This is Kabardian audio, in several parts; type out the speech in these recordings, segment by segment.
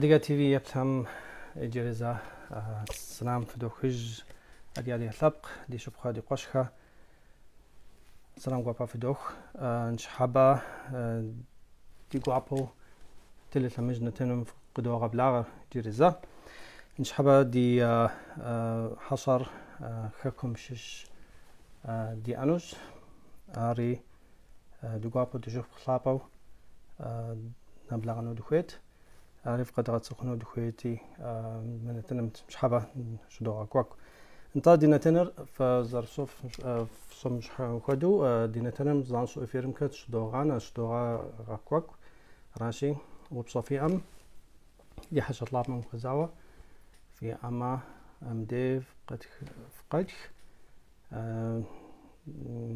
Адыгэ ТВ еплъхэм иджыри зэ сэлам фыдохыж ди адыгэ лъэпкъ, ди шыпхъухэ, ди къуэшхэ. Сэлам гуапэ фыдох. Ныщхьэбэ ди гуапэу Телелъэмыж нэтыным къыдогъэблагъэ иджыри зэ. Ныщхьэбэ ди хьэщӏэр хэкум щыщ диӏэнущ. Ари ди гуапэу ди шыпхъу лъапӏэу нэблэгъэну дыхуейт. Ари фыкъэдгъэцӏыхуну дыхуейти, мы нэтыным ныщхьэбэ щыдогъэкӏуэкӏ. Нтӏэ, ди нэтыныр фэ зэрыфщӏэм хуэдэу, ди нэтыным занщӏэу эфирымкӏэ щыдогъанэ, щыдогъэкӏуэкӏ. Аращи, упщӏэ фиӏэм, ди хьэщӏэ лъапӏэм хуэзауэ фиӏэмэ, мыбдей фыкъэтх.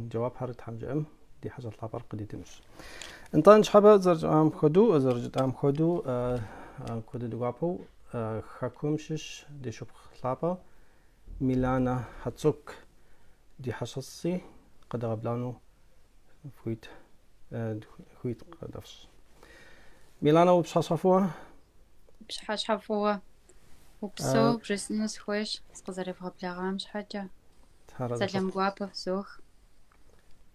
Жэуапхэр Тхьэм жиӏэм ди хьэщӏэ лъапӏэр къыдитынущ. Нтӏэ, ныщхьэбэ зэрыжытӏам хуэдэу, зэрыжытӏам хуэдэу, куэду ди гуапэу хэкум щыщ ди шыпхъу лъапӏэ Миланэ Хьэцӏыкӏу ди хьэщӏэщи къыдэгъэблэгъэну хуит хуит къыдэфщӏ. Миланэ, уи пщыхьэщхьэ фӏыуэ? Пщыхьэщхьэ фӏыуэ. Упсэу бжесӏэну сыхуейщ сыкъызэревгъэблэгъам щхьэкӏэ. Сэлам гуапэ фызох.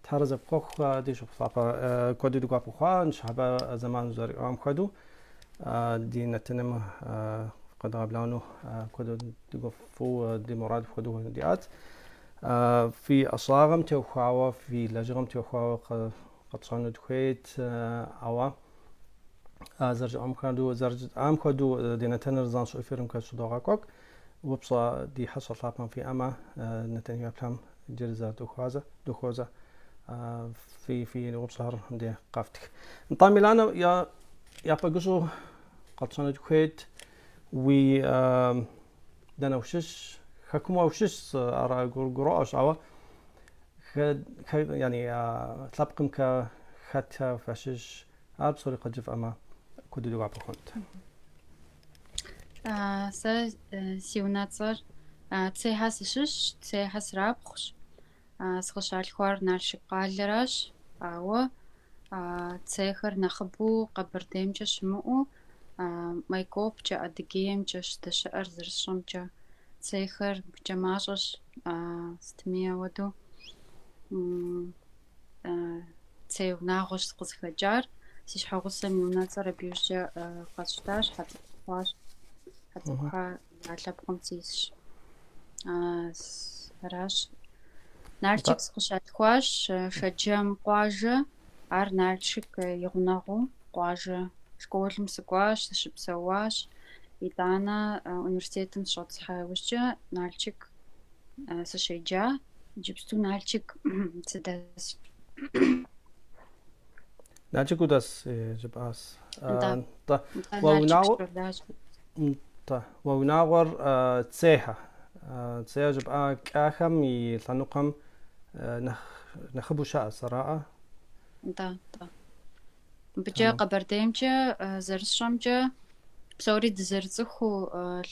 Тхьэр арэзы пхухъу ди шыпхъу лъапӏэ куэду ди гуапэ хъуа, ныщхьэбэ зэман узэриӏам хуэдэу ди нэтыным къыдгъэблэгъэну куэду ди гуфӏэу ди мурад хуэдэу диӏат. Фи ӏэщӏагъэм теухуауэ, фи лэжьыгъэм теухуауэ къэтщӏэну дыхуейт, ауэ зэрыжыӏам хуэдэу, зэрыжытӏам хуэдэу ди нэтыныр занщӏэу эфирымкӏэ щыдогъэкӏуэкӏ. Упщӏэ ди хьэщӏэ лъапӏэм фиӏэмэ, нэтын еплъхэм иджыри зэ дыхуазэ, дыхуозэ. Фи фи упщӏэхэр мыбдеж къэфтх. Нтӏэ, Миланэ, я япэ гыщӏу къэтщӏэну дыхуейт уи дэнэ ущыщ, хэкум уэ ущыщ, ар гурыӏуэщ, ауэ яни лъэпкъымкӏэ хэт фащыщ, ар псори къыджыфӏэмэ, куэду ди гуапэ хъунт. Сэ си унэцӏэр Цейхьэ сыщыщщ, Цейхьэ срапхъущ. Сыкъыщалъхуар Налшык къалэращ, ауэ Цейхэр нэхъыбэу Къэбэрдеймкӏэ щымыӏэу, Майкопкӏэ, Адыгеймкӏэщ здэщыӏэр зэрысщӏэмкӏэ. Цейхэр мыбыкӏэ мащӏэщ, сытми ауэдэу. Цей унагъуэщ сыкъызыхэкӏар. Си щхьэгъусэм и унэцӏэр абы иужькӏэ къэсщтащ, Хьэцӏыкӏу хъуащ. Хьэцӏыкӏухэ я лъэпкъым сисщ. Аращ. Налшык сыкъыщалъхуащ, Шэджэм къуажэ. Ар Налшык и гъунэгъуу къуажэ школым сыкӏуащ, сыщыпсэуащ. Итӏанэ университетым сыщӏэтӏысхьа иужькӏэ Налшык сыщеджа. Иджыпсту Налшык сыдэсщ. Налшык удэс жыпӏащ. Нтӏэ. Нтӏэ. Нтӏэ, Уэ Налшык унагъуэ сыщолажьэ. Нтӏэ. Уэ унагъуэр Цейхэ. Цей жыпӏа Кӏахэм и лъэныкъуэм нэхъ нэхъыбэу щыӏэщ, араӏэ? Нтӏэ, нтӏэ. Мыбыкӏэ Къэбэрдеймкӏэ зэрысщӏэмкӏэ псори дызэрыцӏыхуу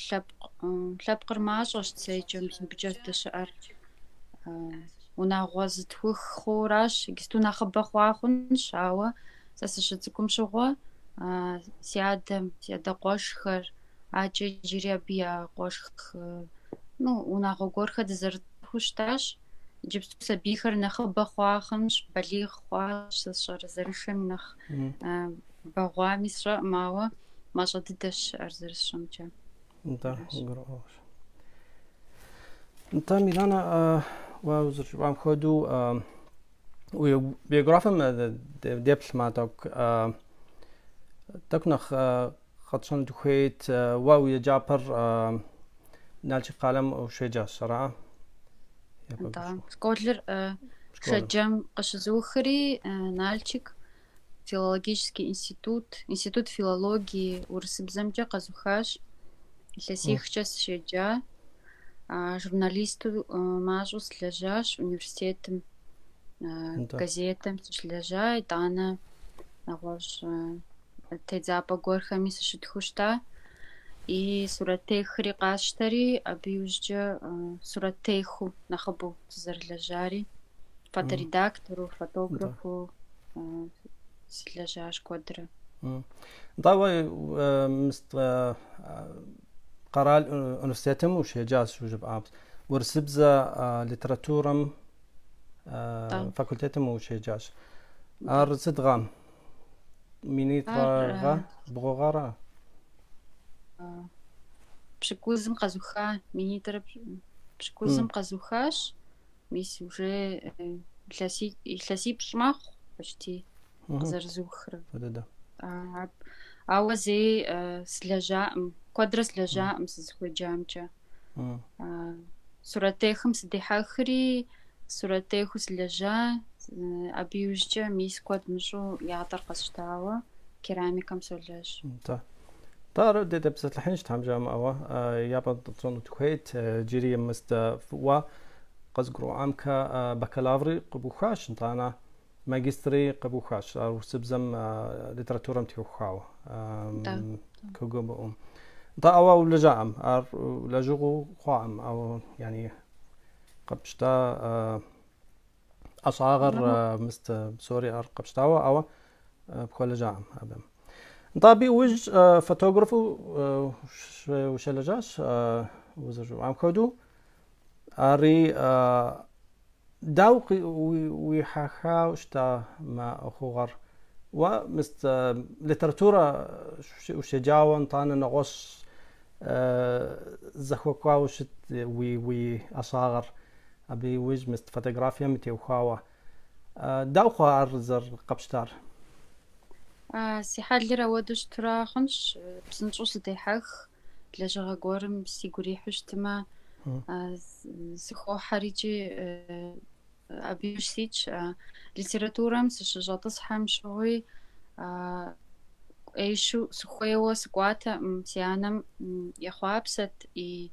лъэпкъ лъэпкъыр мащӏэщ Цейкӏэ мыбыкӏэ здэщыӏэр. Унагъуэ зытхух хъууращ, иджыпсту нэхъыбэ хъуа хъунщ, ауэ сэ сыщыцӏыкӏум щыгъуэ си адэм, си адэ къуэшхэр, акӏэ иджыри абы я къуэшх, ну, унагъуэ гуэрхэр дызэрыцӏыхуу щытащ. Иджыпсту сабийхэр нэхъыбэ хъуа хъунщ, балигъ хъуащ, сэ сщӏэрэ зэрышэми нэхъ бэгъуами сщӏэкъым, ауэ мащӏэ дыдэщ щыӏэр зэрысщӏэмкӏэ. Нтӏэ, гурыӏуэгъуэщ. Нтӏэ, Миланэ, уэ узэрыжыпӏам хуэдэу, уи биографием деплъмэ, тӏэкӏу тӏэкӏу нэхъ къэтщӏэну дыхуейт, уэ уи еджапӏэр Налшык къалэм ущеджащ, ара? Нтӏэ, школыр Шэджэм къыщызухри, Налшык филологический институт, институт филологии урысыбзэмкӏэ къэзухащ. Илъэсихкӏэ сыщеджа. Журналисту мащӏэу сылэжьащ университетым, газетэм сыщылэжьа, итӏанэ нэгъуэщӏ тедзапӏэ гуэрхэми сыщытхыу щыта. И сурэттехри къасщтэри, абы иужькӏэ сурэттехыу нэхъыбэу сызэрылэжьари, фоторедактору, фотографу сылэжьащ куэдрэ. Нтӏэ, уэ мыст къэрал университетым ущеджащ жыпӏа. Урысыбзэ литературэм факультетым ущеджащ. Ар сыт гъэм? Минитӏрэ гъэ, бгъу гъэра? Пщыкӏузым къэзуха, минитӏрэ пщыкӏузым къэзухащ. Мис уже илъэсипщӏ мэхъу почти къызэрызухрэ. Ауэ зэи сылэжьаӏым, куэдрэ сылэжьаӏым сызыхуеджамкӏэ. Сурэттехым сыдихьэхри, сурэттехыу сылэжьа, абы иужькӏэ мис куэд мыщӏу ятӏэр къэсщтауэ керамикэм солэжь. Нтӏэ. Нтӏэ, ар дытепсэлъыхьынщ, Тхьэм жаӏэмэ, япэ тщӏэну дыхуейт, иджыри мыст фӏыуэ къызгурыӏуамкэ бакалаври къыбухащ, нтӏанэ магистри къыбухащ, ар урысыбзэм литературэм теухуауэ. КГМУ-м. Нтӏэ, ауэ улэжьаӏым, ар лэжьыгъэу хъуаӏым, ауэ яни къэпщта ӏэщӏагъэр мыст псори ар къэпщтауэ, ауэ пхуэлэжьаӏым абы. Нтӏэ, абы иужь фотографу ущылэжьащ, узэрыжыпӏам хуэдэу. Ари дауэ уихьэхауэ щыта мы ӏуэхугъуэр? Уэ мыст литературэ ущеджауэ нтӏанэ нэгъуэщӏ зэхуэкӏуауэ щыт уи ӏэщӏагъэр, абы иужь мыст фотографием теухуауэ. Дауэ хъуа ар зэрыкъэпщтар? Си хьэлыр ауэдэу щытура хъунщ, псынщӏэу сыдехьэх. Лэжьыгъэ гуэрым сигу ирихьу щытмэ, сыхохьэр икӏи абы иужь ситщ. Литературэм сыщыщӏэтӏысхьэм щыгъуи ӏейщу сыхуейуэ сыкӏуатэкъым. Си анэм ехъуапсэт и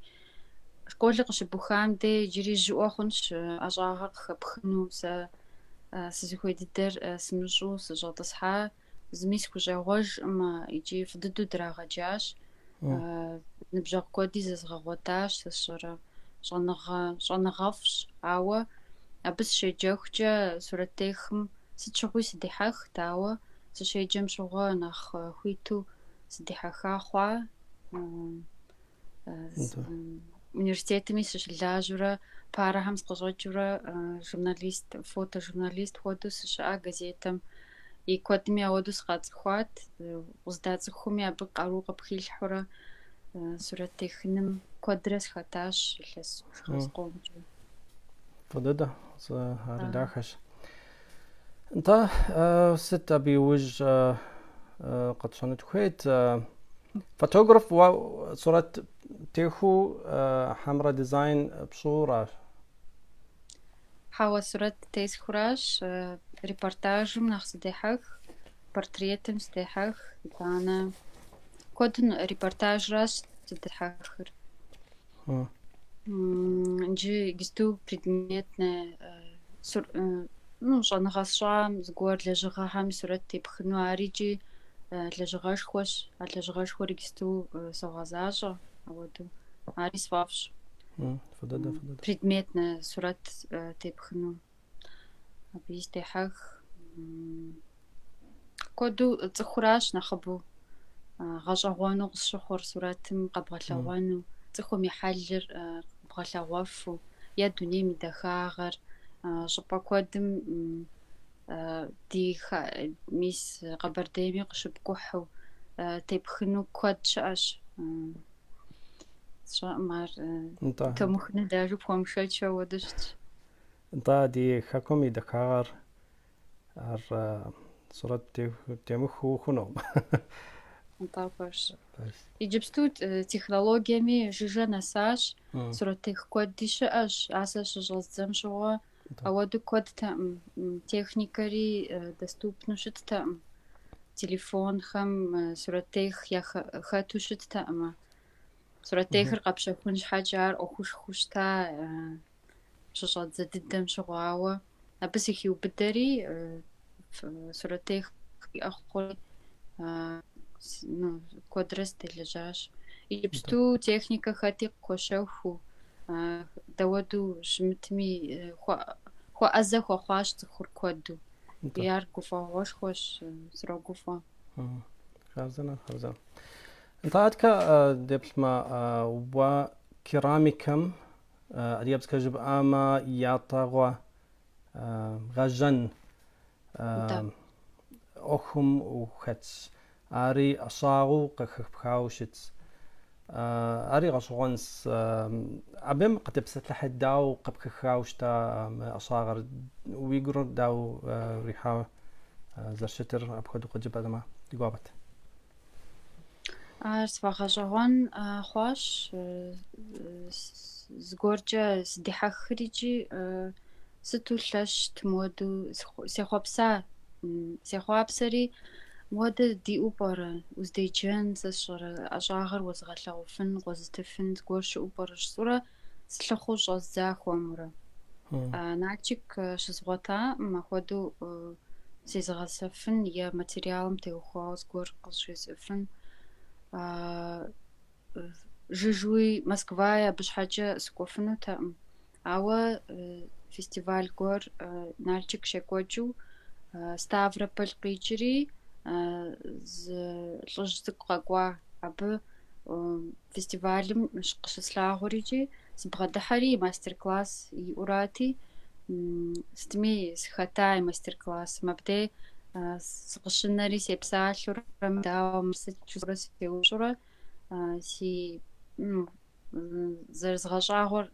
школыр къыщыбухам де иджыри жьыӏуэ хъунщ ӏэщӏагъэ къыхэпхыну. Сэ сызыхуей дыдэр сымыщӏэу сыщӏэтӏысхьа. Зыми сыхущӏегъуэжкъым икӏи фӏы дыдэу драгъэджащ. Ныбжьэгъу куэди зэзгъэгъуэтащ, сэ сщӏэрэ, щӏэныгъэ, щӏэныгъэфӏщ. Ауэ абы сыщеджэхукӏэ сурэттехым сыт щыгъуи сыдихьэхт, ауэ сыщеджэм щыгъуэ нэхъ хуиту сыдихьэха хъуа. Университетми сыщылажьэурэ, парэхэм сыкъыщӏэкӏыурэ журналист, фотожурналист хуэдэу сыщыӏа газетэм. И куэдми ауэдэу сыкъацӏыхуат, къыздацӏыхуми абы къару къыпхилъхьэурэ сурэт техыным куэдрэ сыхэтащ илъэс бжыгъэ зыкъомкӏэ. Фӏы дыдэ, ар дахэщ. Нтӏэ, сыт абы иужь къэтщӏэну дыхуейт? Фотограф уэ сурэт птехыу хьэмэрэ дизайн пщӏыура? Хьэуэ, сурэт тесхыуращ, репортажым нэхъ сыдехьэх, портретым сыдехьэх, итӏанэ куэду репортажращ сыдэзыхьэхыр. Иджы иджысту предметнэ ну, щӏэныгъэ сщӏам зыгуэр лэжьыгъэхэм сурэт тепхыну ар икӏи лэжьыгъэшхуэщ. А лэжьыгъэшхуэр иджысту согъэзащӏэ ауэдэу. Ари сфӏэфӏщ. Фӏы дыдэ, фӏы дыдэ. Предметнэ сурэт тепхыну. Абыи сыдехьэх. Куэду цӏыхуращ нэхъыбэу гъэщӏэгъуэну къысщыхъур сурэтым къэбгъэлъэгъуэну, цӏыхум и хьэлыр къэбгъэлъэгъуэфу е дунейм и дахагъэр. Щӏыпӏэ куэдым ди мис Къэбэрдейми къыщыпкӏухьу тепхыну куэд щыӏэщ. Сщӏэкъым ар томыхыну даже пхуэмышэчу ауэдэу щытщ. Нтӏэ, ди хэкум и дахагъэр ар сурэт темыхыу хъунукъым. Нтӏэ, пэжщ. Иджыпсту технологиеми жыжьэ нэсащ, сурэттех куэди щыӏэщ. Ар сэ щыщӏэздзэм щыгъуэ ауэдэу куэдтэкъым, техникэри доступну щыттэкъым, телефонхэм сурэттех яхэту щыттэкъым. Сурэттехыр къэпщэхун щхьэкӏэ ар ӏуэхушхуэу щыта. Щыщӏэддзэ дыдэм щыгъуэ, ауэ абы сыхиубыдэри сурэттех иӏэ хъури, ну, куэдрэ сыдэлэжьащ. Иджыпсту техникэ хэти къыхуэщэхуу, дауэду щымытми, хуэӏэзэ хуэхъуащ цӏыхур куэду. И ар гуфӏэгъуэшхуэщ, срогуфӏэ. Хъарзынэ, хъарзынэ. Нтӏэ, аткэ деплъмэ, уэ керамикэм адыгэбзэкӏэ жыпӏамэ, ятӏэгъуэ гъэжьэн ӏуэхум ухэтщ. Ари ӏэщӏагъэу къыхэпхауэ щытщ. Ари гъэщӏэгъуэнщ. Абым къытепсэлъыхьыт, дауэ къыпхихауэ щыта мы ӏэщӏагъэр, уи гур дауэ урихьауэ зэрыщытыр апхуэдэу къыджепӏэмэ, ди гуапэт. Ар сфӏэгъэщӏэгъуэн хъуащ, зыгуэркӏэ сыдихьэхрикӏи, сыту лъэщт мыуэду сехъуэпса. Сехъуапсэри, мыуэдэ диӏэу пӏэрэ, уздеджэн, сэ сщӏэрэ, ӏэщӏагъэр уэзыгъэлъэгъуфын, къозытыфын зыгуэр щыӏэу пӏэрэ жысӏэурэ сылъыхъуу щӏэздза хуэмурэ. Налчик щызгъуэтаӏым апхуэдэу зезыгъэсэфын е материалым теухуауэ зыгуэр къызжезыӏэфын. Жыжьэуи Москваи абы щхьэкӏэ сыкӏуэфынутэкъым. Ауэ фестиваль гуэр Налчик щекӏуэкӏыу Ставрополь къикӏри зы лӏыжь цӏыкӏу къэкӏуа. Абы фестивалым къыщыслъагъурикӏи сыбгъэдыхьэри и мастер-класс иӏурати, сытми сыхэта и мастер-классым. Абдей сыкъыщынэри сепсалъэурэ, дауэ мыр сыт жысӏэурэ сеупщӏурэ си зэрызгъэщӏагъуэр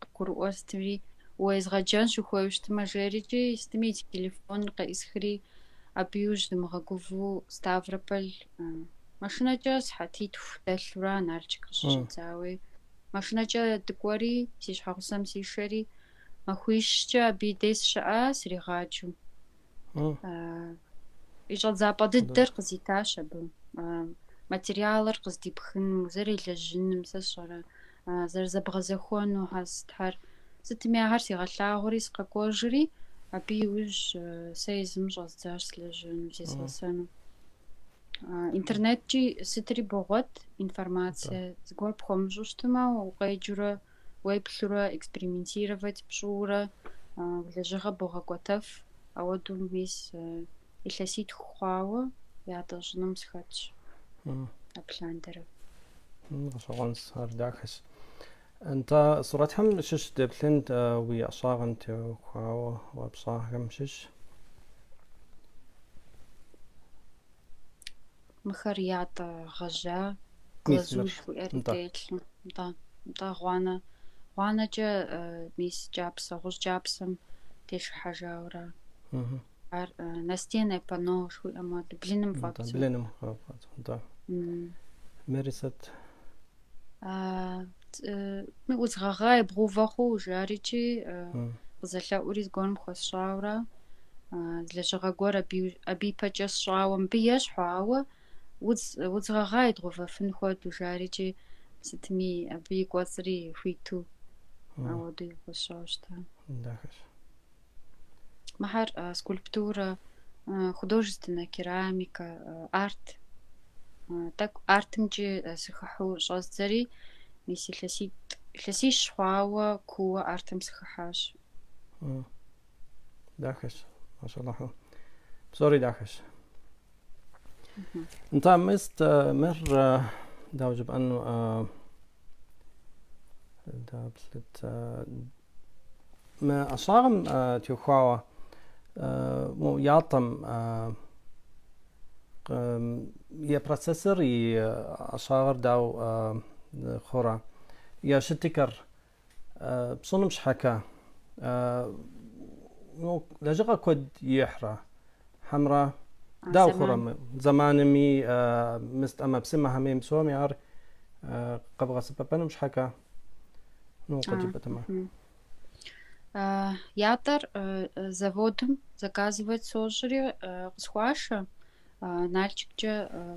къыгурыӏуэ сытми, уезгъэджэнщ ухуейуэ щытмэ, жерикӏи, сытми и телефоныр къеӏысхри, абы иужь дымыгъэгувэу Ставрополь машинэкӏэ сыхьэтитху дэлъурэ Налчик къыщыщӏэдзауи, машинэкӏэ дыкӏуэри, си щхьэгъусэм сишэри, махуищкӏэ абы и дей сыщыӏа сригъаджэу. И щӏэдзапӏэ дыдэр къызитащ абы. Материалыр къыздипхыным, узэрелэжьыным, сэ сщӏэрэ, зэрызэбгъэзэхуэнухэр, сытхэр. Сытми ахэр сигъэлъагъури сыкъэкӏуэжри, абы иужь сэ езым щӏэздзащ сылэжьэну, зезгъэсэну. Интернеткӏи сытри богъуэт, информацие зыгуэр пхуэмыщӏу щытмэ, укъеджэурэ, уеплъурэ, экспериментировать пщӏыурэ лэжьыгъэ богъэкӏуэтэф. Ауэдэу мис илъэситху хъуауэ ятӏэ щӏыным сыхэтщ абы лъандэрэ. Гъэщӏэгъуэнщ, ар дахэщ. Нтӏэ, сурэтхэм щыщ деплъынт уи ӏэщӏагъэм теухуауэ уэ пщӏахэм щыщ. Мыхэр ятӏэ гъэжьа, глазурь жыхуиӏэр телъу. Нтӏэ, нтӏэ, гъуанэ, гъуанэкӏэ мис кӏапсэ, гъущӏ кӏапсэм тешыхьэжауэра. Ар настенное панно жыхуиӏэм хуэдэу, блыным фӏэбдзу. Блыным фӏэбдзу, нтӏэ. Мыри сыт? Мы удз гъэгъа ебгъэувэ хъу жарикӏи, къызэлъэӏури зыгуэрым хуэсщӏауэра. Лэжьыгъэ гуэр абы ипэкӏэ сщӏауэ мыбы ещхьу, ауэ удз гъэгъа едгъэувэфын хуэдэу жарикӏи, сытми абы и кӏуэцӏри хуиту ауэдэу хуэсщӏауэ щыта. Дахэщ. Мыхэр скульптурэ, художественная керамикэ, арт. Тӏэкӏу артымкӏи сыхыхьэу щӏэздзэри, мис илъэситӏ, илъэсищ хъуауэ кууэ артым сыхыхьащ. Дахэщ, машаллахьу. Псори дахэщ. Нтӏэ, мис мыр дауэ жыпӏэну даплъыт мы ӏэщӏагъэм теухуауэ ятӏэм и процессыр и ӏэщӏагъэр дауэ хъурэ? Я щытыкӏэр пщӏыным щхьэкӏэ лэжьыгъэ куэд ихьрэ? Хьэмрэ дауэ хъурэ зэманми мыст ӏэмэпсымэхэми псоми ар къэбгъэсэбэпыным щхьэкӏэ? Ну, къыджепӏэтэмэ. Ятӏэр заводым заказывать сощӏри къысхуашэ, Налчиккӏэ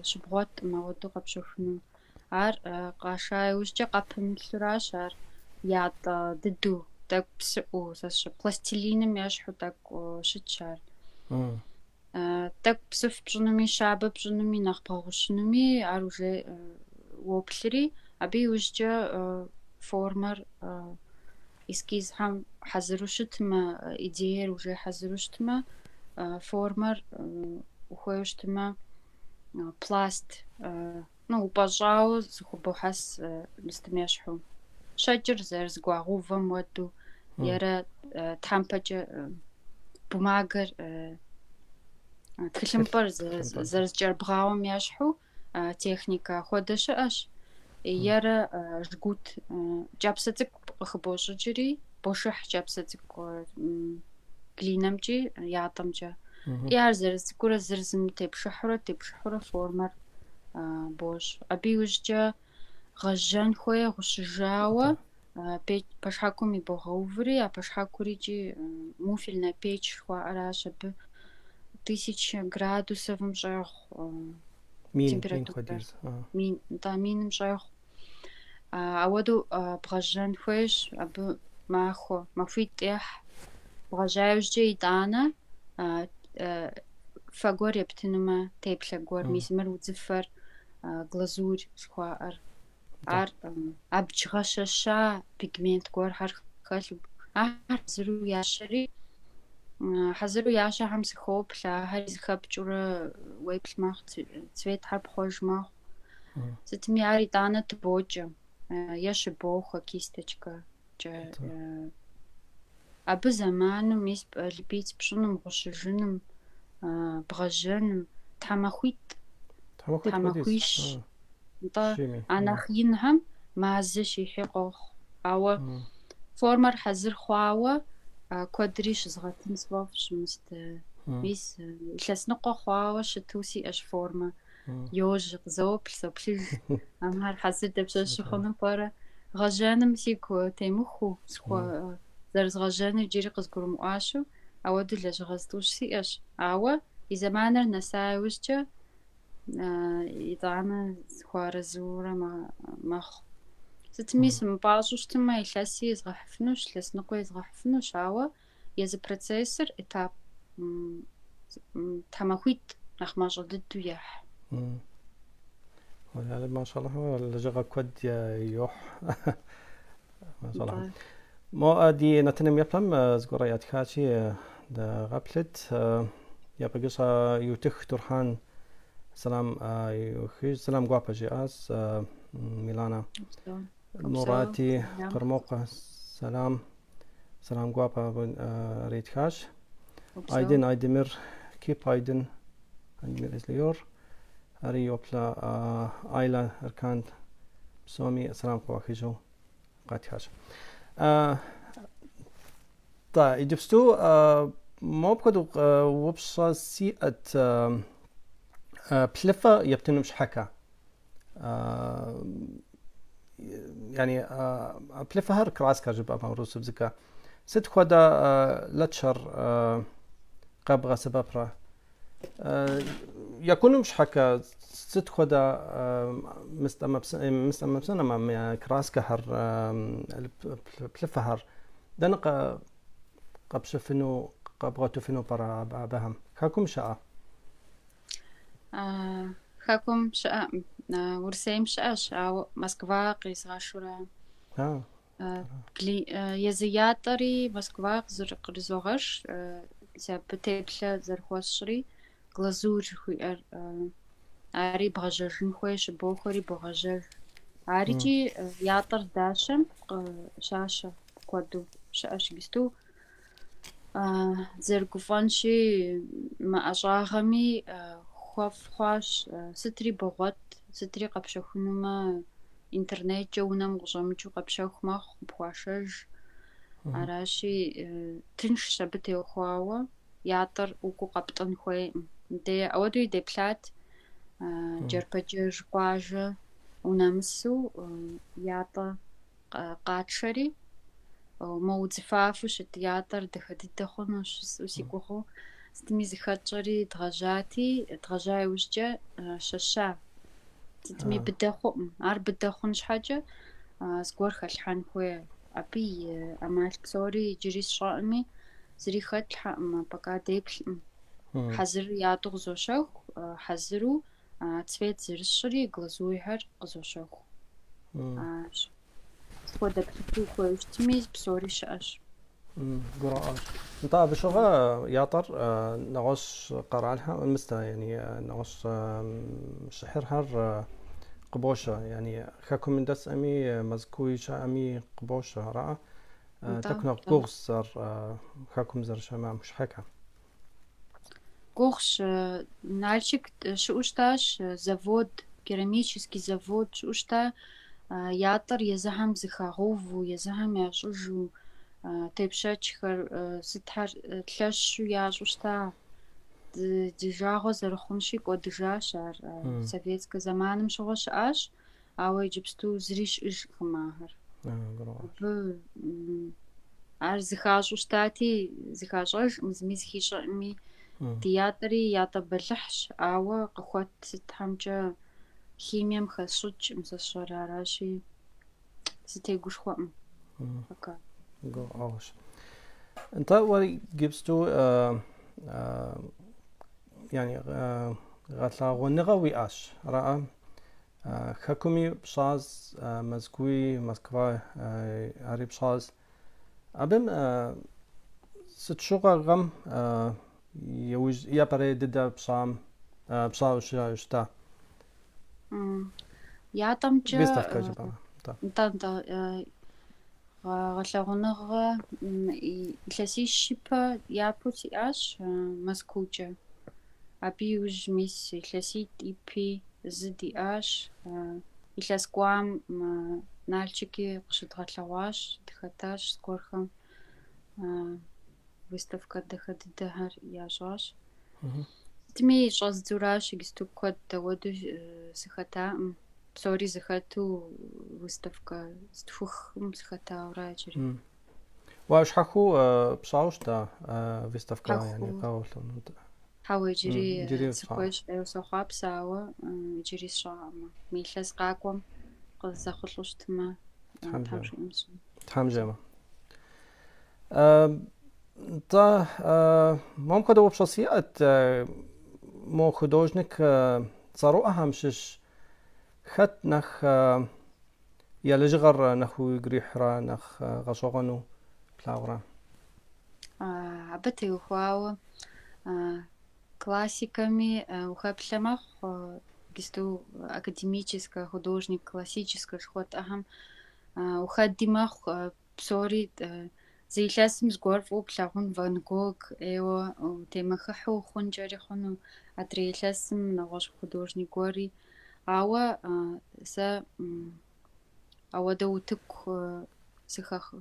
щыбгъуэткъым ауэдэу къэпщэхуну. Ар къаша иужькӏэ къэпым илъуращ, ар ятӏэ дыдэу, тӏэкӏу псыӏэу, сэ сщӏэ, пластилиным ещхьу тӏэкӏу щытщ ар. Тӏэкӏу псыф пщӏынуми, щабэ пщӏынуми, нэхъ бгъэгъущынуми, ар уже уоплъри, абы иужькӏэ формэр эскизхэм хьэзыру щытмэ, идеер уже хьэзыру щытмэ, формэр ухуейуэ щытмэ, Пласт, ну, упӏэщӏауэ зыхубохьэс мыстым ещхьу. Щэкӏыр зэрызэгуагъэувэм хуэдэу, ерэ тхьэмпэкӏэ бумагэр, тхылъымпӏэр зэрызэкӏэрыбгъауэм ещхьу техникэ хуэдэ щыӏэщ. Ерэ жгут кӏапсэ цӏыкӏу къыхыбощӏыкӏри, бошыхь кӏапсэ цӏыкӏу глинэмкӏи ятӏэмкӏэ. И ар зэрыцӏыкӏурэ зыр зым тепшыхьурэ, тепшыхьурэ формэр бощӏ. Абы иужькӏэ гъэжьэн хуей гъущыжауэ пэшхьэкум ибогъэуври, а пэшхьэкур икӏи муфельная печь жыхуаӏэращ, абы тысячэ градусовым щӏегъу температурэр. Мин, нтӏэ, миным щӏегъу. Ауэдэу бгъэжьэн хуейщ, абы махуэ, махуитӏ ехь. Бгъэжьа иужькӏэ итӏанэ фэ гуэр ептынумэ, теплъэ гуэр, мис мыр удзыфэр, глазурь жыхуаӏэр. Ар абдж гъэщэща пигмент гуэрхэр хэлъу. Ахэр хьэзыру ящэри, хьэзыру ящэхэм сыхоплъэ, ахэри зыхэпкӏыурэ уеплъ мэхъу, цветхэр пхъуэж мэхъу. Сытми ар итӏанэ тыбокӏэ е щыбохуэ кисточкэкӏэ. Абы зэману мис лепить пщӏыным, гъущыжыным, бгъэжьэным, тхьэмахуитӏ, тхьэмахуищ. Нтӏэ, а нэхъ инхэм мазэ щихьи къохъу. Ауэ формэр хьэзыр хъуауэ куэдри щызгъэтын сфӏэфӏщ мыст. Мис илъэс ныкъуэ хъуауэ щыту сиӏэщ формэ. Йожьэ, къызоплъ, соплъыж. Ар хьэзыр дапщэщ щыхъуну пӏэрэ? Гъэжьэным сигу темыхуу, схуэ зэрызгъэжьэнур иджыри къызгурымыӏуащэу, ауэдэу лэжьыгъэ зытӏущ сиӏэщ. Ауэ и зэманыр нэса иужькӏэ, итӏанэ сыхуэарэзыурэ мэхъу. Сытми сымыпӏащӏэу щытмэ, илъэси езгъэхьыфынущ, илъэс ныкъуи езгъэхьыфынущ, ауэ езы процессыр этап тхьэмахуитӏ нэхъ мащӏэ дыдэу ехь. Машаллахь, лэжьыгъэ куэд йохь. Машаллахь. Мо ди нэтыным еплъым зыгуэрэ ятхащи, дыгъэплъыт. Япэгыщӏэ Ютых Турхьан сэлам йохыж. Сэлам гуапэ жиӏащ Миланэ. Мурати Къэрмокъуэ сэлам. Сэлам гуапэ ритхащ. Айдын Айдемир Keep Aydın Aydemir izliyor. Ари йоплъэ Айла Эркан псоми сэлам къыуахыжу къатхащ. Тӏэ, иджыпсту мопхуэдэу упщӏэ сиӏэт плъыфэ ептынум щхьэкӏэ. Yani плъыфэхэр краска жыпӏэмэ урысыбзэкӏэ. Сыт хуэдэ лэчхэр къэбгъэсэбэпрэ? Екӏуным щхьэкӏэ сыт хуэдэ мыстӏэмыпсынэмэ краскэхэр, плъыфэхэр дэнэ къэпщыфыну, къэбгъуэтыфыну пӏэрэ абыхэм? Хэкум щыӏэ? Хэкум щыӏэкъым. Урысейм щыӏэщ, ауэ Москва къизгъэшурэ. Езы ятӏэри Москва кърызогъэш, мис абы теплъэ зэрыхуэсщӏри, глазурь жыхуиӏэр, ари бгъэжьэжын хуей, щыбохуэри богъэжьэж. Арикӏи ятӏэр здащэм щащэ куэду щыӏэщ иджысту. Зэрыгуфӏэнщи, мы ӏэщӏагъэми хуэфӏ хъуащ, сытри богъуэт, сытри къэпщэхунумэ, интернеткӏэ унэм укъыщӏэмыкӏыу къэпщэху мэхъу, къыпхуашэж. Аращи, тыншщ абы теухуауэ, ятӏэр укӏуэу къэптӏын хуейкъым. Дэ ауэдэуи деплъат, Джэрпэджэж къуажэ унэмысу ятӏэ къатшэри, мо удзыфафэу щыт ятӏэр дахэ дыдэ хъунущ жысӏэу си гугъэу, сытми зыхэтщӏэри дгъэжьати, дгъэжьа иужькӏэ щэща. Сытми быдэ хъуӏым. Ар быдэ хъун щхьэкӏэ зыгуэр хэлъхьэн хуей. Абы и ӏэмал псори иджыри сщӏэӏыми, зыри хэтлъхьэӏым, пока деплъӏым. Хьэзыру ятӏэу къызощэху, хьэзыру цвет зэрысщӏри глазурьхэр къызощэху. Аращ. Сыт хуэдэ плъыфэ ухуейуэ щытми, псори щыӏэщ. Гурыӏуащ. Нтӏэ, абы щыгъуэ ятӏэр нэгъуэщӏ къэралхэм, мыстэ, яни нэгъуэщӏ щыхьэрхэр къыбощэ, яни хэкум дэсӏэми, Мэзкууи щыӏэми къыбощэ, араӏэ? Нтӏэ, Тӏэкӏу нэхъ нтӏэ. гугъущ ар хэкум зэрыщымыӏэм щхьэкӏэ. Гугъущ. Налшык щыӏэу щытащ завод, керамический завод щыӏэу щыта. Ятӏэр езыхэм зыхагъэуву, езыхэм ящӏыжу, тепщэчхэр, сытхэр лъэщу ящӏу щыта. Ди жагъуэ зэрыхъунщи, кӏуэдыжащ ар. Советскэ зэманым щыгъуэ щыӏащ, ауэ иджыпсту зыри щыӏэжкъым ахэр. Гурыӏуащ. Абы ар зыхащӏэу щытати, зыхащӏэжкъым, зыми зыхищӏэкъыми. Ди ятӏэри ятӏэ бэлыхьщ, ауэ къыхуэт сытхэмкӏэ химием хэсщӏыкӏкъым сэ сщӏэр аращи, сытегушхуэкъым пока. Гурыӏуэгъуэщ. Нтӏэ, уэ иджыпсту яни гъэлъэгъуэныгъэ уиӏащ, араӏэ? Хэкуми пщӏащ, Мэзкууи, Москва ари пщӏащ. Абым сыт щыгъуэ гъэм иужь япэрей дыдэ пщӏам пщӏауэ щыта? Ятӏэмкӏэ Выставкэ жыпӏэмэ. Нтӏэ. Нтӏэ, нтӏэ, гъэлъэгъуэныгъэ илъэсищ ипэ япэу сиӏащ Мэзкуукӏэ. Абы иужь мис илъэситӏ ипи зы диӏащ. Илъэс кӏуам Налшыки къыщыдгъэлъэгъуащ, дыхэтащ зыгуэрхэм. Выставкэ дахэ дыдэхэр ящӏащ. Сытми щӏэздзуращ иджыпсту куэд ауэдэу сыхэтаӏым. Псори зэхэту выставкэ зытхухым сыхэтауэра иджыри. Уэ щхьэхуэу пщӏауэ щыта выставкэ, яни Щхьэхуэу. къэгъэлъэгъуэну? Хьэуэ, иджыри Иджыри пщӏаӏым. сыхуейщ, ӏейуэ сохъуапсэ, ауэ иджыри сщӏаӏым. Мы илъэс къакӏуэм къызэхъулӏэу щытмэ, Тхьэм Тхьэм жиӏэмэ. жиӏэм сщӏын. Тхьэм жиӏэмэ. Нтӏэ, мом хуэдэ упщӏэ сиӏэт, мо художник цӏэрыӏуэхэм щыщ хэт нэхъ я лэжьыгъэр нэхъ уигу ирихьрэ, нэхъ гъэщӏэгъуэну плъагъурэ? Абы теухуауэ классикэми ухэплъэ мэхъу, иджыпсту академическэ, художник классическэ жыхуэтӏэхэм ухэди мэхъу, псори зы илъэсым зыгуэр фӏыуэ плъагъун Ван Гог ӏейуэ утемэхыхьу хъункӏэри хъуну, адрей илъэсым нэгъуэщӏ художник гуэри. Ауэ сэ ауэдэ утыку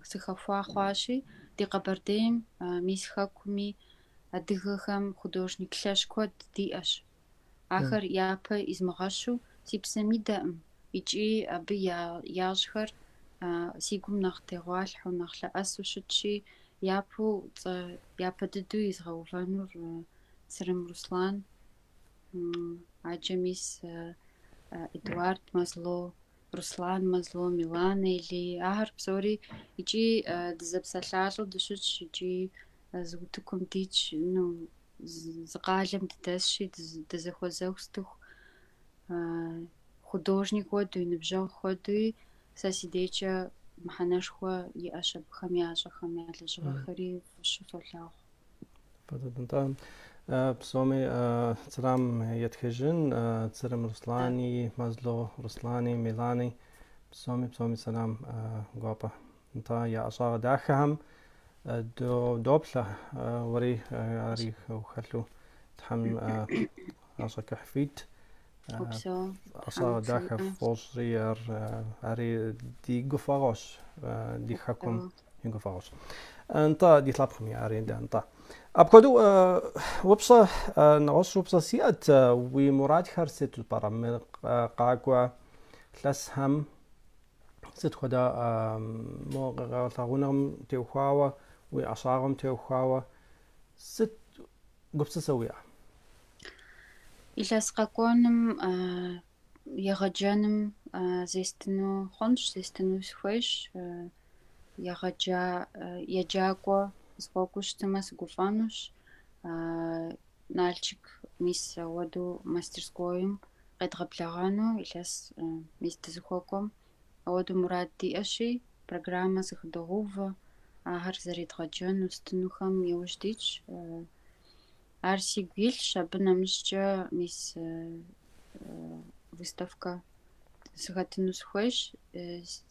сыхэхуа хъуащи, ди Къэбэрдейм, мис хэкуми, адыгэхэм художник лъэщ куэд диӏэщ. Ахэр япэ измыгъэщу си псэм идэӏым, икӏи абы ящӏхэр си гум нэхъ тегъуалъхьэу, нэхъ лъэӏэсу щытщи, япэу цӏэ япэ дыдэу изгъэувэнур Црым Руслан, аджэ мис Эдуард Мэзло, Руслан Мэзло, Миланэ Илий, ахэр псори икӏи дызэпсэлъалӏэу дыщытщ, икӏи зы утыкум дитщ, ну, зы къалэм дыдэсщи, дызэхуэзэху сытыху художник хуэдэуи, ныбжьэгъу хуэдэуи сэ си дежкӏэ мыхьэнэшхуэ иӏэщ абыхэм ящӏэхэм, я лэжьыгъэхэри фӏыщу солъагъу. Нтӏэ, псоми сэлам етхыжын, Црым Руслани, Мэзло Руслани, Милани, псоми псоми сэлам гуапэ. Нтӏэ, я ӏэщӏагъэ дахэхэм доплъэ, уэри ари ухэлъу Тхьэм гъащӏэ кӏыхь фит. Упсэу, Тхьэм ӏэщӏагъэ дахэ пжиӏэ. фощӏри, ар ари ди гуфӏэгъуэщ, ди хэкум Упсэу. и гуфӏэгъуэщ. Нтӏэ, ди лъэпкъми ари дэ, нтӏэ. Апхуэдэу упщӏэ, нэгъуэщӏ упщӏэ сиӏэт, уи мурадхэр сыту пӏэрэ мы къакӏуэ илъэсхэм сыт хуэдэ мо гъэлъэгъуэныгъэм теухуауэ, уи ӏэщӏагъэм теухуауэ сыт гупсысэ уиӏэ? Илъэс къэкӏуэным егъэджэным зестыну хъунщ, зестыну сыхуейщ. Егъэджа еджакӏуэ къысхуэкӏуэу щытмэ, сыгуфӏэнущ. Налшык мис ауэдэу мастерскойм къедгъэблэгъэну илъэс мис дызыхуэкӏуэм. Ауэдэу мурад диӏэщи, программэ зэхыдогъэувэ. Ахэр зэредгъэджэну, стынухэм иужь дитщ. Ар сигу илъщ, абы нэмыщӏкӏэ мис выставкэ сыхэтыну сыхуейщ,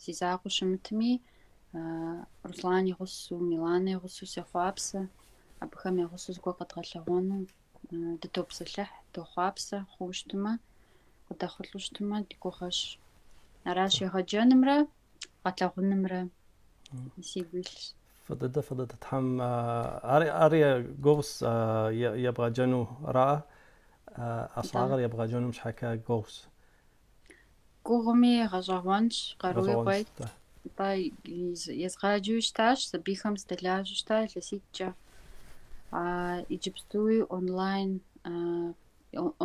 си закъуэу щымытми, Руслан и гъусэу, Миланэ и гъусэу сехъуапсэ, абыхэм я гъусэу зыгуэр къэдгъэлъэгъуэну дытопсэлъыхь, дохъуапсэ хъууэ щытмэ, къыдэхъулӏэу щытмэ, ди гугъэщ. Аращ егъэджэнымрэ гъэлъэгъунымрэ сигу илъщ. Фӏы дыдэ, фӏы дыдэ. Тхьэм ари гугъущ ебгъэджэну ара, ӏэщӏагъэр ебгъэджэнум щхьэкӏэ гугъущ. Гугъуми гъэщӏэгъуэнщ, къаруи къует. Нтӏэ, езгъаджэуи щытащ, сабийхэм сыдэлажьэу щыта илъэситӏкӏэ. Иджыпстуи онлайн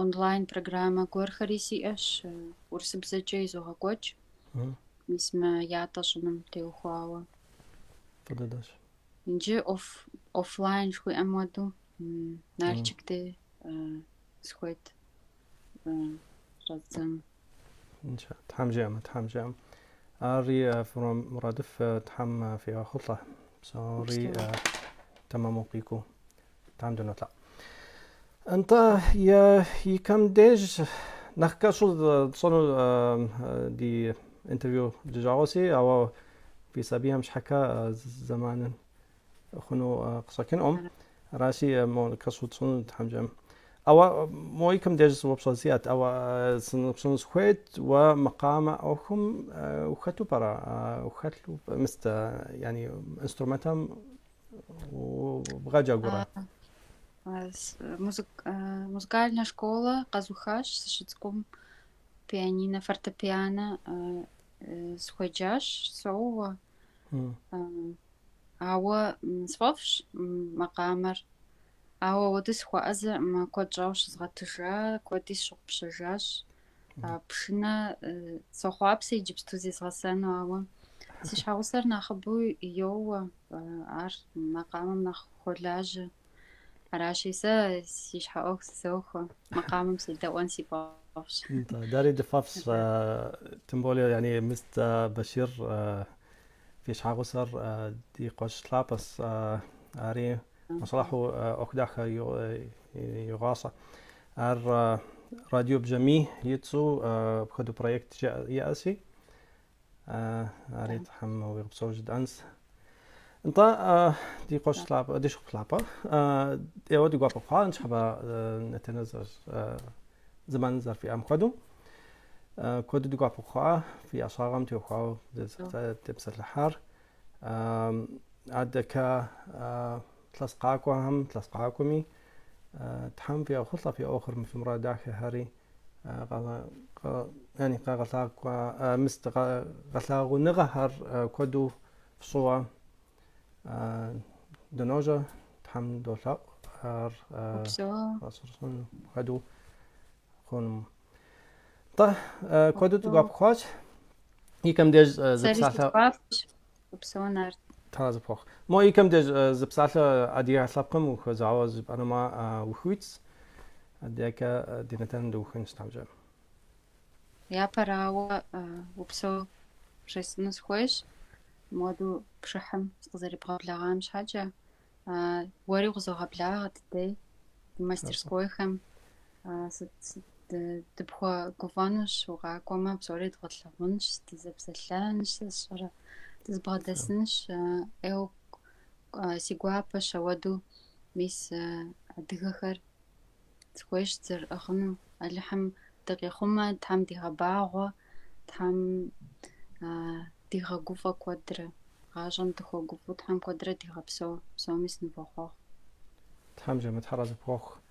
онлайн программэ гуэрхэри сиӏэщ, урысыбзэкӏэ изогъэкӏуэкӏ, мис мы ятӏэ щӏыным теухуауэ. Фӏы дыдэщ. Иджы офлайн жыхуиӏэм хуэдэу Налшык дей сыхуейт щӏэздзэну. Тхьэм жиӏэмэ, Тхьэм жиӏэм. Ари мурадыфӏ Тхьэм фигъэхъулӏэ. Псори тэмэму къикӏыу Тхьэм дынолъэӏу. Нтӏэ, и кӏэм деж нэхъ кӏэщӏу тщӏыну ди интервью ди жагъуэси, ауэ фи сабийхэм щхьэкӏэ зэманын хъуну къыщӏэкӏынкъым. Аращи, мо кӏэщӏу тщӏыну Тхьэм жиӏэм. Ауэ мо и кӏэм деж зы упщӏэ сиӏэт, ауэ сыноупщӏыну сыхуейт, уэ макъамэ ӏуэхум ухэту пӏэрэ? Ухэлъу, мыст, яни инструментым убгъэджэгурэ? Музыкальнэ школэ къэзухащ сыщыцӏыкӏум. Пианинэ, фортепиано сыхуеджащ, соуэ. Ауэ сфӏэфӏщ макъамэр. Ауэ ауэдэу сыхуэӏэзэкъым, куэд щӏауэ щызгъэтыжа, куэди сщыгъупщэжащ. Пшынэ сохъуапсэ иджыпсту зезгъэсэну, ауэ си щхьэгъусэр нэхъыбэу йоуэ, ар макъамэм нэхъ хуолажьэ. Аращи, сэ си щхьэ ӏуэху зызохуэ, макъамэм седэӏуэн си фӏэфӏщ. Нтӏэ, дэри дыфӏэфӏщ, тем более, яни мыст Башир фи щхьэгъусэр ди къуэш лъапӏэщ, ари машаллахьу ӏуэху дахэ игъащӏэ. Ар радио бжьамий и цӏэу апхуэдэу проект иӏэщи, ари Тхьэм уигъэпсэу жытӏэнщ. Нтӏэ, ди къуэш лъапӏэ, ди шыпхъу лъапӏэ, ӏейуэ ди гуапэ хъуа ныщхьэбэ нэтыныр зэман зэрыфиӏам хуэдэу. Куэду ди гуапэ хъуа фи ӏэщӏагъэм теухуауэ тепсэлъыхьар. Адэкӏэ илъэс къакӏуэхэм, илъэс къакӏуэми, Тхьэм фигъэхъулӏэ фи ӏуэхур, фи мурад дахэхэри яни къэгъэлъагъуэ, мыст гъэлъагъуныгъэхэр куэду фщӏыуэ дыножьэ, Тхьэм долъэӏу ар гъэщӏэрэщӏэну хуэдэу хъуну. Нтӏэ, куэду ди гуапэ хъуащ. И кӏэм деж зы Сэри псалъэ си гуапэщ. Упсэу, Нарт. Тхьэ зыпхуэхъу. Мо и кӏэм деж зы псалъэ адыгэ лъэпкъым ухуэзауэ жыпӏэнумэ ухуитщ. Адэкӏэ ди нэтыным дыухынщ Тхьэм жиӏэм. Япэрауэ, упсэу бжесӏэну сыхуейщ, мыуэду пшыхьым сыкъызэребгъэблэгъам щхьэкӏэ. Уэри укъызогъэблагъэ дыдей, ди мастерскойхэм. Дыпхуэгуфӏэнущ, укъакӏуэмэ, псори дгъэлъэгъунщ, дызэпсэлъэнщ, сэ сщӏэрэ, дызбгъэдэсынщ. ӏейуэ си гуапэщ ауэдэу мис адыгэхэр сыхуейщ зэрыӏыгъыну. Алыхьым дыкъихъумэ, Тхьэм дигъэбагъуэ, Тхьэм дигъэгуфӏэ куэдрэ. Гъащӏэм дыхуэгуфӏэу Тхьэм куэдрэ дигъэпсэу, псоми сынывохъуэхъу. Тхьэм жиӏэмэ, Тхьэр арэзы пхуэхъу.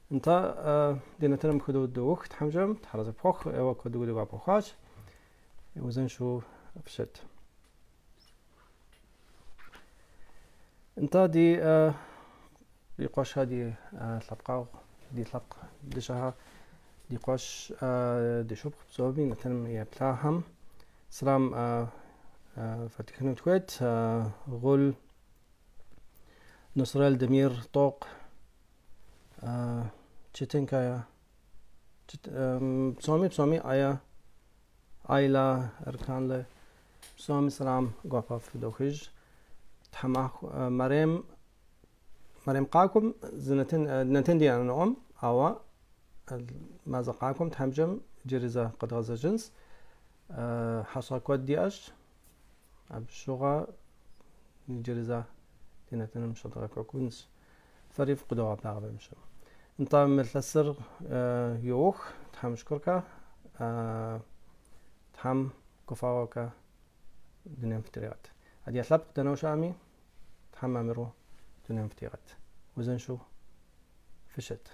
Нтӏэ, ди нэтыным мыпхуэдэу доух, Тхьэм жиӏэм, Тхьэр арэзы пхуэхъу, ӏейуэ куэду ди гуапэ хъуащ. Узыншэу фыщыт. Нтӏэ, ди ди къуэшхэ, ди лъэпкъэгъу, ди лъэпкъ дыщэхэ, ди къуэш, ди шыпхъу псоми нэтыным еплъахэм сэлам фэтхыну тхуейт. Гъул, Нусрел Демир, Тӏокъ, Четинкая, псоми, псоми Ая, Айла, Эрканлы, псоми сэлам гуапэ фыдохыж. Тхьэмахуэ мэрем мэрем къакӏуэм зы нэтын нэтын диӏэнукъым, ауэ мазэ къакӏуэм тхьэмкӏэм иджыри зэ къэдгъэзэжынщ. Хьэщӏэ куэд диӏэщ. Абы щыгъуэ иджыри зэ ди нэтыным щыдгъэкӏуэкӏунщ. Фэри фыкъыдогъэблагъэ абы щыгъуэ. Нтӏэ, мы илъэсыр йоух, Тхьэм шыкуркӏэ, Тхьэм гуфӏэгъуэкӏэ дунейм фытригъэт. Адыгэ лъэпкъ дэнэ щыӏэми, Тхьэм мамыру дунейм фытригъэт. Узыншэу фыщыт.